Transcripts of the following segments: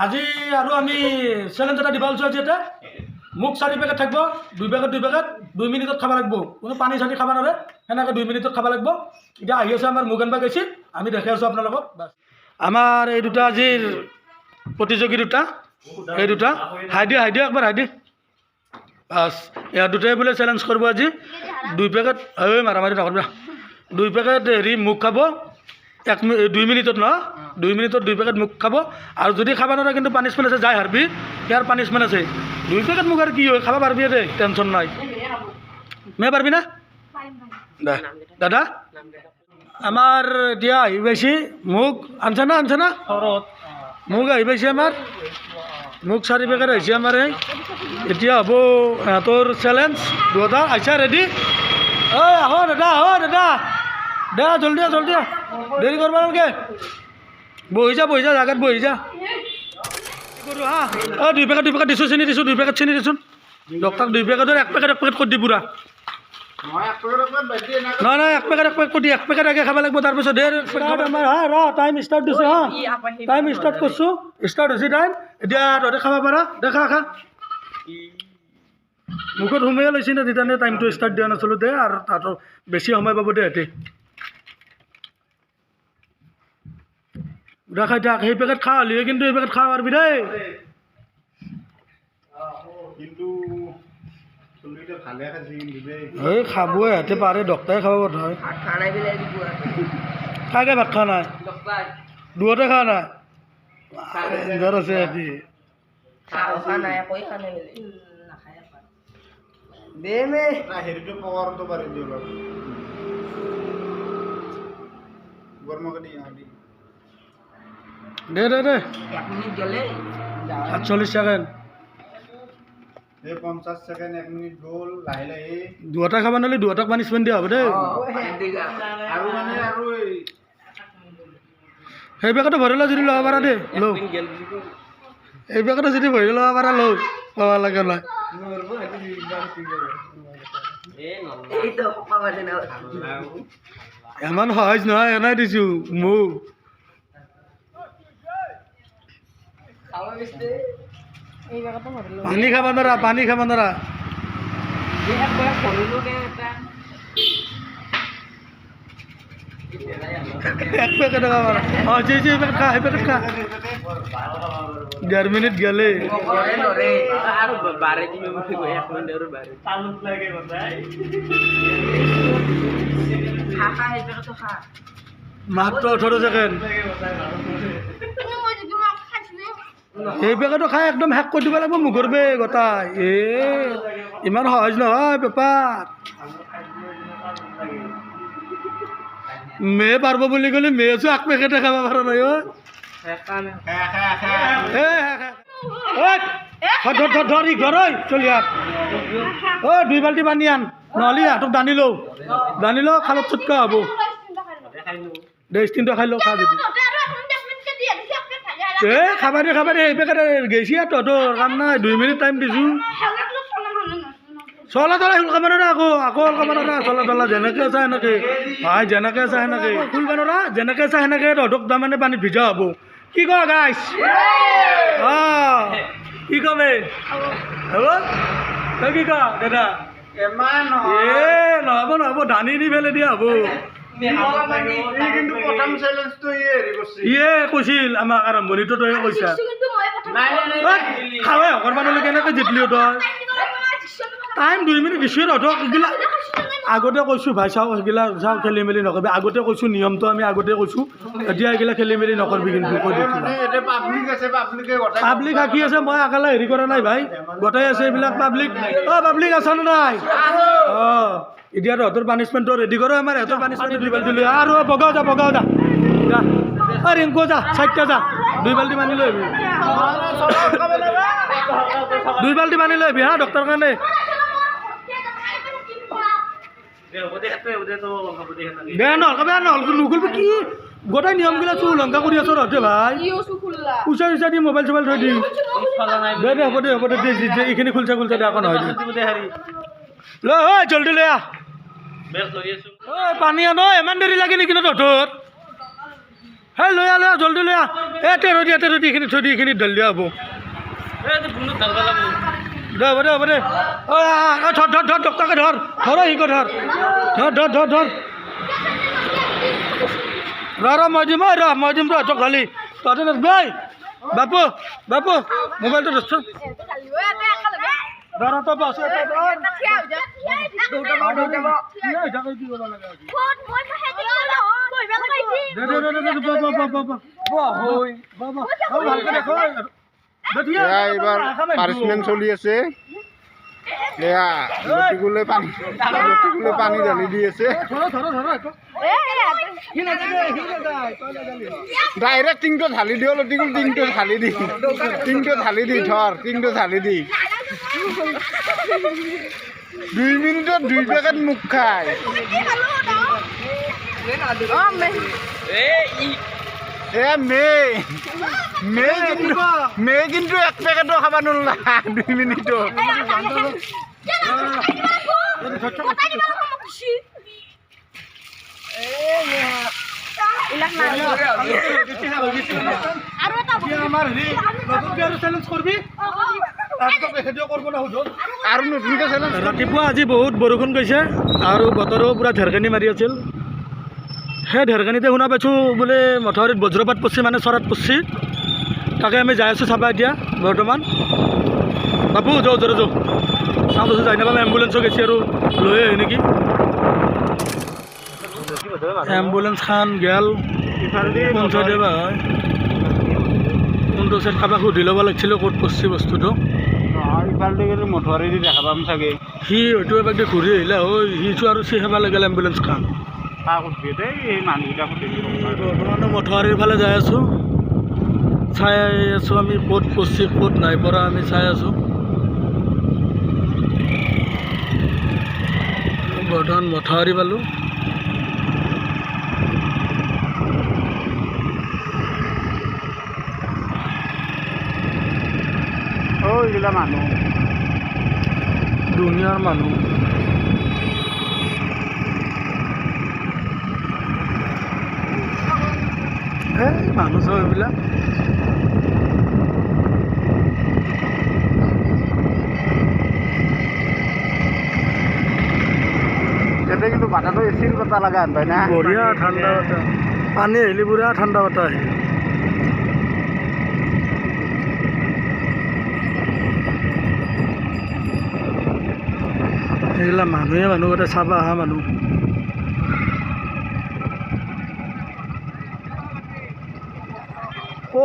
আজি আৰু আমি চেলেঞ্জ এটা দিব ওলছোঁ। আজি এটা মোক 4 পেকেট থাকিব, 2 পেকেট 2 পেকেট 2 মিনিটত খাব লাগিব। কোনো পানী চানী খাব নোৱাৰে, সেনেকৈ 2 মিনিটত খাব লাগিব। এতিয়া আহি আছে আমাৰ মুগ আনবা গৈছে, আমি দেখাই আছোঁ আপোনালোকক। বাছ, আমাৰ এই দুটা আজিৰ প্ৰতিযোগী দুটা, এই দুটা। হাই দিয়ে, হাই দিয়ে একবাৰ, হাই দি। বাছ, ইয়াত দুটাই বোলে চেলেঞ্জ কৰিব আজি। 2 পেকেট, এই মাৰামাৰি নকৰিবা। 2 পেকেট হেৰি মুগ খাব 2 মিনিটত ন, 2 মিনিটত 2 পেকেট মুগ খাব। আৰু যদি খাব নোৱাৰে কিন্তু পানিছমেণ্ট আছে, যাই হাৰবি ইয়াৰ পানিছমেণ্ট আছে। 2 পেকেট মুগ আৰু কি হয়, খাব পাৰিবি দে, টেনশ্যন নাই। মে পাৰিবি না দে দাদা? আমাৰ এতিয়া আহি পাইছি মুগ। আনছা না, আনছা না মুগ? আহি পাইছে আমাৰ মুগ, 4 পেকেট আহিছে আমাৰ। এই এতিয়া হ'ব ইহঁতৰ চেলেঞ্জ দুটা। আহিছা ৰেডি? ঐ আহ দাদা, আহ দাদা, দে জলদি আহ, জলদি আহ, দেৰি কৰিব নালাগে। বহি যা, বহি যা, জাগাত বহি যা। কৰোঁ হা। অঁ, 2 পেকেট 2 পেকেট দিছোঁ, চেনি দিছোঁ, 2 পেকেট চেনি দিছোন ডক্টৰক। 2 পেকেটৰ 1 পেকেট 1 পেকেট কৰি দি পুৰা। নহয় নহয়, 1 পেকেট 1 পেকেট কৰি দি। 1 পেকেট আগে খাব লাগিব, তাৰপিছত 1.5 পেকেট আমাৰ। হা, ৰ, টাইম ষ্টাৰ্ট দিছোঁ। হা, টাইম ষ্টাৰ্ট কৰিছোঁ, ষ্টাৰ্ট হৈছে টাইম। এতিয়া তহঁতে খাব পাৰা। দে, খা খা। মুখত সোমাই লৈছি না, তেতিয়া টাইমটো ষ্টাৰ্ট দিয়া নাছিলোঁ। দে আৰু, তাহাঁতৰ বেছি সময় পাব দে। সিহঁতে দে, খাই থাক। সেই পেকেট খা হ'লেও কিন্তু এই পেকেট খাব পাৰিবি দেই। কিন্তু চলিটো ভালে খাইছে কিন্তু দেই। এই খাবই সিহঁতে পাৰে, ডক্টৰে খাব নহয়। কাকে ভাত খোৱা নাই? দুয়োতে খোৱা নাই, জ্বৰ আছে সিহঁতি। নাই, খোৱা নাই। দে মে। না, হেৰিটো পকৰটো পাৰি দি অলপ গৰমকে দি দি। দে দে দে। 1 মিনিট গেলে। 47 ছেকেণ্ড। এই 50 ছেকেণ্ড, 1 মিনিট গ'ল লাহে লাহে। দুয়োটা খাব নহ'লে দুয়োটাক পানিছমেণ্ট দিয়া হ'ব দেই। আৰু মানে আৰু এই সেই পেকেটটো ভৰাই ল যদি ল'ব পাৰা। দেই লওঁ, এই পেকেটটো যদি ভৰি ল'ব পাৰা লওঁ, ক'ব লাগে নাই। এইটো সপা বাজে না। ইমান সহজ নহয়, এনাই দিছোঁ মোক। খাব বেছি। পানী খাব নোৱাৰা, পানী খাব নোৱাৰা। একবাৰ কৰিলো দে এটা। 1 পেকেট খাব পাৰা। অঁ, যি যি পেকেট খা, সেই পেকেট খা। 1.5 মিনিট গেলে। নৰে আৰু বাৰে দিমে বুলি কৈ 1 মিনিট আৰু বাৰে। খা খা, সেই পেকেটটো খা। মাত্ৰ 18 ছেকেণ্ড। এই পেকেটটো খাই একদম শেষ কৰি দিব লাগিব মুখৰ বে গোটাই। এ ইমান সহজ নহয় বেপাৰ। মে পাৰিব বুলি ক'লে মে আছো, 1 পেকেটে খাব পৰা নাই অ'। খা খা খা। এ ধৰ ধৰ ধৰ ধৰ, ই ধৰ। ঐ চলি ইয়াত। ঐ, 2 বাল্টি পানী আন, নহ'লে ইহঁতক দানি লওঁ, দানি লওঁ, খালত চুটকা হ'ব দে। ষ্টিংটো খাই লওঁ, খা যদি। এ খাবা দে, খাবা দে। এই পেকেট গেছি আৰু তহঁতৰ কাম নাই। 2 মিনিট টাইম দিছোঁ। চলা তলা সোলকাব নোৱাৰা আকৌ, আকৌ সোলকাব নোৱাৰা। চলা তলা যেনেকৈ আছে সেনেকৈ ভাই, যেনেকৈ আছে সেনেকৈ খুলব নোৱাৰা। যেনেকৈ আছে সেনেকৈ তহঁতক তাৰমানে পানীত ভিজা হ'ব। কি কয় গাইছ? অঁ, কি কম এই হ'ব? তই কি ক দাদা? ইমান। এ নহ'ব নহ'ব, দানি দি পেলাই দিয়া হ'ব। ই কিন্তু প্ৰথম চেলেঞ্জটো ই হেৰি কৰিছে। ইয়ে কৈছিল আমাক, আৰম্ভণিটো তয়ে কৈছা। খাৱাই হকৰ মানুহলৈ কেনেকৈ জিতলি তই? টাইম 2 মিনিট দিছোঁ তহঁতক। এইগিলা আগতে কৈছোঁ ভাই, চাওঁ সেইগিলা চাওঁ, খেলি মেলি নকৰিবি। আগতে কৈছোঁ, নিয়মটো আমি আগতে কৈছোঁ। এতিয়া এইগিলা খেলি মেলি নকৰিবি কিন্তু, কৈ দিছোঁ। মানে এতিয়া পাব্লিক আছে, পাব্লিকে গোটাই। পাব্লিক সাক্ষী আছে, মই আকালে হেৰি কৰা নাই ভাই, গোটাই আছে এইবিলাক পাব্লিক। অঁ, পাব্লিক আছ নে নাই? অঁ, এতিয়া তহঁতৰ পানিছমেণ্টটো ৰেডি কৰোঁ। আমাৰ ইহঁতৰ পানিছমেণ্ট 2 বাল্টি লৈ আহ। আৰু বগাও যা, বগাও যা, যা। অঁ ৰিংকু যা, চাৰিটা যা, 2 বাল্টি পানী লৈ আহিবি। 2 বাল্টি পানী লৈ আহিবি হা ডক্টৰৰ কাৰণে। দে নহ'ল, কবে নহ'ল, নুখুলবি কি? গোটেই নিয়মগিলা চু উলংঘা কৰি আছ তহঁতে ভাই। পইচা চইচা দি মোবাইল চোবাইল থৈ দিম। দে দে, হ'ব দে, হ'ব দে, দে দে, এইখিনি খুলচা খুলচা দে, আকৌ নহয়। দে ল, ঐ জলদি লৈ আহ। ঐ পানী আন। ঐ ইমান দেৰি লাগে নেকি তহঁতৰ? হেই লৈ আহ, লৈ আহ, জলদি লৈ আহ। এই তেৰ দি, তেৰ দি, এইখিনি থৈ দি, এইখিনি ঢালি দিয়া হ'ব। দে, হ'ব দে, হ'ব দে। ঐ আহ, ধৰ ধৰ ধৰ, ডক্টৰকে ধৰ, ধৰ, সি ধৰ ধৰ ধৰ ধৰ ধৰ। ৰ ৰ, মই দিম, ঐ ৰ, মই দিম, তই ঢালি, তহঁতে নাচবি। ঐ বাপু, বাপু, মোবাইলটো ধৰচোন। ৰ ৰ, তই বছ। দে দে দে দে, ব ব ব ব ব ব, ভালকে দেখো। এয়া এইবাৰ পানিছমেণ্ট চলি আছে। এয়া লটিকুলৈ পানী, লটিকুলৈ পানী ঢালি দি আছে। ডাইৰেক্ট টিংটো ঢালি দিও লটিকুল, টিংটো ঢালি দি, টিংটো ঢালি দি, ধৰ টিংটো ঢালি দি। 2 মিনিটত 2 পেকেট মুখ খায়। এ মে মে কিন্তু, মে কিন্তু 1 পেকেটো খাব নোৱাৰিলা 2 মিনিটত। ৰাতিপুৱা আজি বহুত বৰষুণ গৈছে আৰু বতৰো পূৰা ঢেৰকনি মাৰি আছিল। সেই ঢেৰকনিতে শুনা পাইছোঁ বোলে মথাউৰিত বজ্ৰপাত পৰছি, মানে চৰাত পৰছি। তাকে আমি যাই আছোঁ চাবা এতিয়া বৰ্তমান। বাপু যাওঁ, জোৰে যাওঁ, চাওঁ দেচোন যাই নাপাম। এম্বুলেঞ্চো গেছি আৰু লৈ আহে নেকি। এম্বুলেঞ্চখন গেল কোন চাইডে বা হয়, কোনটো চাইড কাৰোবাক সুধি ল'ব লাগিছিল ক'ত পৰছি বস্তুটো। সি হয়তো এবাৰ ঘূৰি আহিলে হয়, সিটো আৰু সেৱা লাগিল এম্বুলেঞ্চখন। বৰ্তমান মথাউৰিৰ ফালে যাই আছোঁ, চাই আছোঁ আমি ক'ত পৰছি ক'ত নাই পৰা, আমি চাই আছোঁ। বৰ্তমান মথাউৰি পালোঁ। মানুহ, দুনিয়াৰ মানুহ। এই মানুহ চব এইবিলাক। ইয়াতে কিন্তু বাতাটো এচিৰ বতাহ লগা হেন পায় না, বঢ়িয়া ঠাণ্ডা বতাহ। পানী আহিলে পুৰা ঠাণ্ডা বতাহ আহে। সেইগিলা মানুহে মানুহ গোটেই চাব অহা মানুহ। ঐ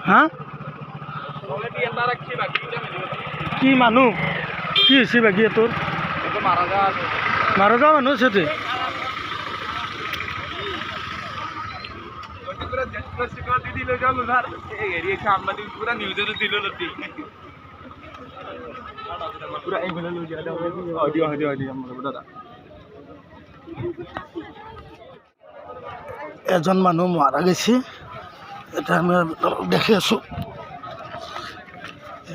হা, কি মানুহ, কি হৈছে বাকী তোৰ? মাৰা যোৱা মানুহ আছে তে। এজন মানুহ মাৰা গৈছে, এটা আমি দেখি আছোঁ।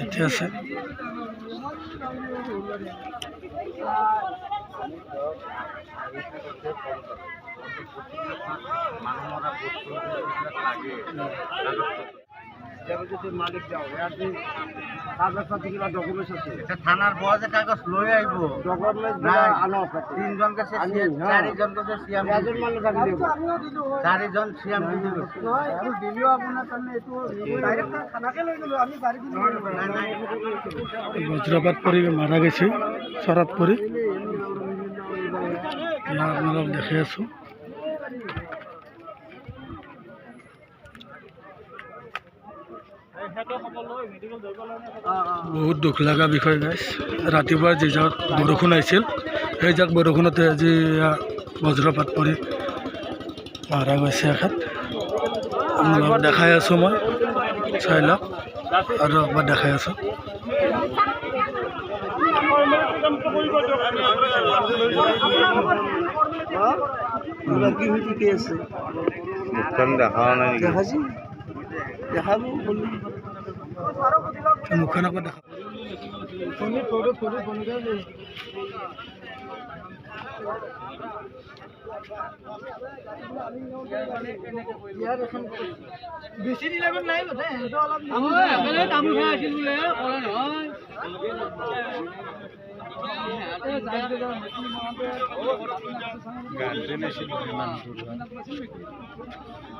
এতিয়া আছে থানাৰ বয়সে কাগজ লৈ আহিব, তিনজন গেছে, চাৰিজন গেছে, চাৰিজন চিয়াম। বজ্ৰপাত পৰি মাৰা গৈছে চৰাত পৰি, আপোনালোক দেখি আছোঁ। বহুত দুখ লগা বিষয় গাইছ। ৰাতিপুৱা যি জাক বৰষুণ আহিছিল, সেই জাক বৰষুণতে আজি বজ্ৰপাত পৰি মাৰা গৈছে এখেত। আপোনালোক দেখাই আছোঁ মই, চাই লওক আৰু একবাৰ দেখাই আছোঁ। মুখখন একবাৰ দেখা।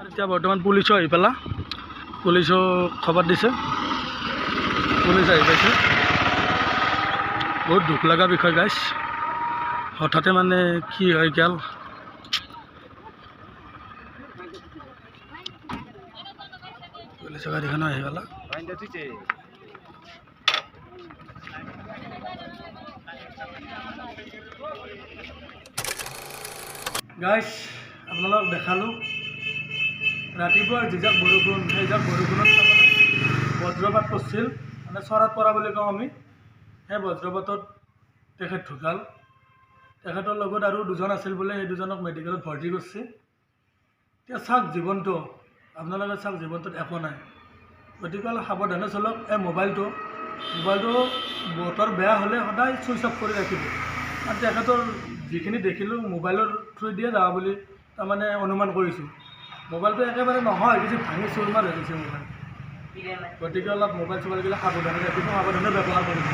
এতিয়া বৰ্তমান পুলিচো আহি পেলা, পুলিচো খবৰ দিছে, পুলিচ আহি পাইছে। বহুত দুখ লগা বিষয় গাইছ, হঠাতে মানে কি হৈ গ'ল। পুলিচৰ গাড়ীখনো আহি পেলা। গাইছ, আপোনালোকক দেখালোঁ ৰাতিপুৱাৰ যিজাক বৰষুণ, সেইজাক বৰষুণত তাৰমানে বজ্ৰপাত পৰিছিল, মানে চৰাত পৰা বুলি কওঁ আমি। সেই বজ্ৰপাতত তেখেত ঢুকাল। তেখেতৰ লগত আৰু দুজন আছিল বোলে, সেই দুজনক মেডিকেলত ভৰ্তি কৰিছে। এতিয়া চাওক জীৱনটো, আপোনালোকে চাওক জীৱনটোত একো নাই। গতিকে অলপ সাৱধানে চলক। এই মোবাইলটো বতৰ বেয়া হ'লে সদায় ছুইচ অফ কৰি ৰাখিব। আৰু তেখেতৰ যিখিনি দেখিলোঁ মোবাইলৰ থ্ৰুদিয়ে যাব বুলি তাৰমানে অনুমান কৰিছোঁ। মোবাইলটো একেবাৰে নহয়, কিছু ভাঙি চুৰমাৰ হৈ গৈছে মোবাইল। গতিকে অলপ মোবাইল চোবাইলবিলাক সাৱধানে ৰাখিব, সাৱধানে ব্যৱহাৰ কৰিব।